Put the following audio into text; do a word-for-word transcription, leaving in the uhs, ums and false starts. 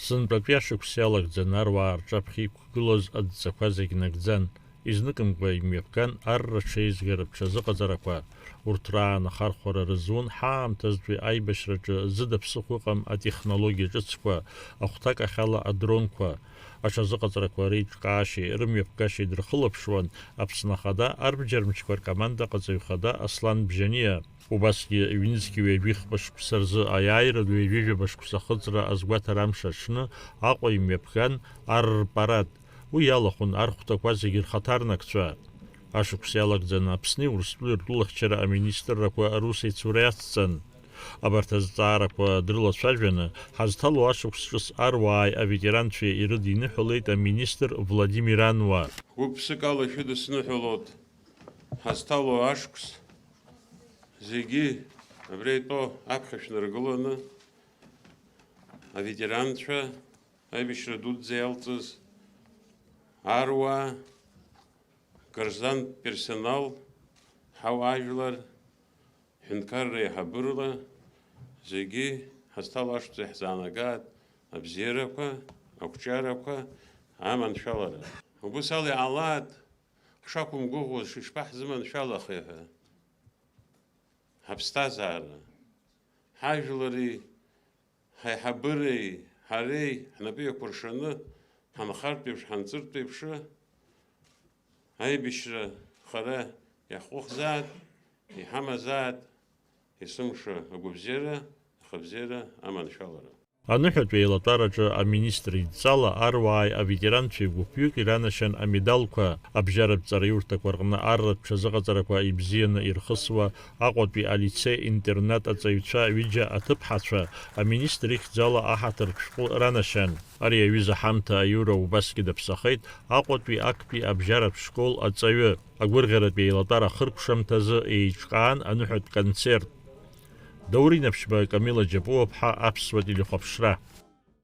Сынтәатәи ашықәс иалагӡан аруаа рҿаԥхьа иқәгылоз адҵақәа зегь нагӡан. Изныкымкәа имҩаԥган арра ҽеизгара ҽазыҟаҵарақәа. Урҭ раан ахархәара рызун ҳаамҭазтәи аибашьраҿы зыда ԥсыхәа ыҟам атехнологиа ҿыцқәа, ахәҭакахьала адронқәа. Аҽазыҟаҵарақәа реиҿкаашьеи рымҩаԥгашьеи дрыхылаԥшуан Аԥсны Ахада арбџьармчқәа ркоманда аҟаҵаҩ хада Аслан Бжьаниа. Убасгьы ҩнызқьи ҩажәихԥа шықәса рзы аиааира ҩажәижәаба шықәса ахыҵра азгәаҭара амш аҽны Аҟәа имҩаԥган аррпарад. Уи иалахәын архәҭақәа зегьы рхаҭарнакцәа. Ашықәс иалагӡаны Аԥсни Урыстәылеи ртәылахьчара аминистррақәа русеицура иацҵан. Абарҭ азҵаарақәа дрылацәажәаны, ҳазҭало ашықәс ҿыц аруааи аветеранцәеи ирыдиныҳәалеит аминистр Владимир Ануа. Гәык-ԥсыкала шәыдысныҳәалоит ҳазҭало ашықәс зегьы абра итәоу аԥхьа шәнаргыланы, аветеранцәа, аибашьра дуӡӡа иалҵыз аруаа, граждан персонал, ҳауаажәлар, ҳәынҭқарра еиҳабыра зегьы ҳазҭалашәҵо иаҳзаанагааит абзиарақәа, ақәҿиарақәа, аманшәалара. Убыс ала иҟалааит, ҳшақәымгәыӷуаз, шышԥаҳзыманшәалахеи ҳәа. Ҳаԥсҭазаара, ҳажәлари ҳаиҳабыреи ҳареи ҳнапы еикәыршаны ҳанхартә еиԥш, ҳанҵыртә еиԥш, аибашьра хара иаҳҟәыхзаат, иҳамазаат есымша агәабзиара, ахабзиара, аманшәалара. Аныҳәатәи аилатәараҿы аминистр идҵала аруааи аветеранцәеи гәыԥҩык иранашьан амедалқәа, абжьаратә ҵараиурҭақәа рҟны арратә ҽазыҟаҵарақәа ибзианы ирхысуа Аҟәатәи алицеи-интернат аҵаҩцәа ҩыџьа аҭыԥҳацәа аминистр ихьӡала аҳаҭыртә шәҟәы ранашьан. Ари аҩыза ҳамҭа аиура убасгьы даԥсахеит Аҟәатәи актәи абжьаратә школ аҵаҩы. Агәырӷьаратәи аилатәара ахыркәшамҭазы еиҿкаан аныҳәатә концерт. Даур Инаԥшьба, Камила Џьапуаԥҳа, Аԥсуа телехәаԥшра.